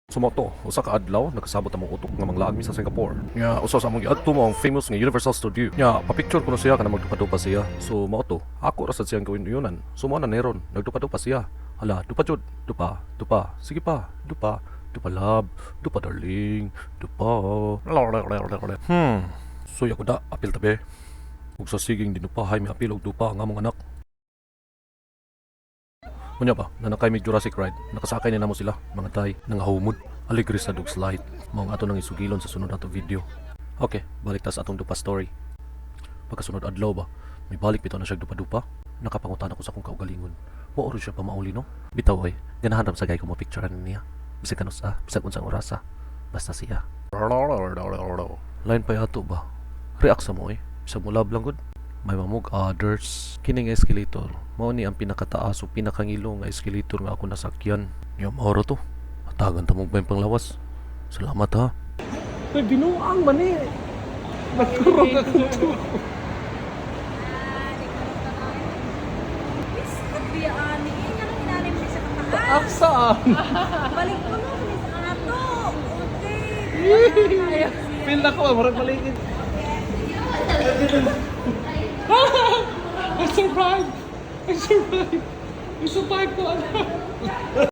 So mao to, usa ka adlaw nagkasabot among utok nga manglaag mi sa Singapore. Nya usa sa among giadto mao ang famous nga Universal Studio. Nya pa-picture kuno siya kana magdupa-dupa siya. So mao to, ako ra sad siyang gawin. So mao na neron, nagdupa-dupa siya. Hala, dupa jud, dupa, dupa, sige pa, dupa, dupa love, dupa darling, dupa. Suya ko da, apil tabi. Ug sa siging dinupahay mi apil og dupa ang among anak. Unya ba, nanakay mi Jurassic Ride. Nakasakay ni namo sila, mga tay, nangahumod. Aligre sa dog slide. Mao ang ato nang isugilon sa sunod nato video. Okay, balik ta sa atong dupa story. Pagkasunod adlaw ba, may balik bitaw na siya dupa-dupa. Nakapangutan ako sa akong kaugalingon. Wa oro siya pamauli, no? Bitaw oy, ganahan ra sa gay ko mo picturean niya. Bisag kanus-a, bisag unsang orasa. Basta siya. Line pa yato ba? React sa mo eh. Bisag mo love lang gud. May mamog others. Kining escalator, mao ni ang pinakataas o pinakangilo nga escalator nga ako nasakyan. Nya mao ra to. Hatagan ta mo ba yung panglawas? Salamat ha. Uy, binuang man eh. Nagkurog ako to. Biscuit biya ani. Nga nang inanim ni sa kataas. Aksaan? Balik ko no ni sa ato. Okay. Feel na ko, murag maligid. I survived! I survived! I survived ko, anak!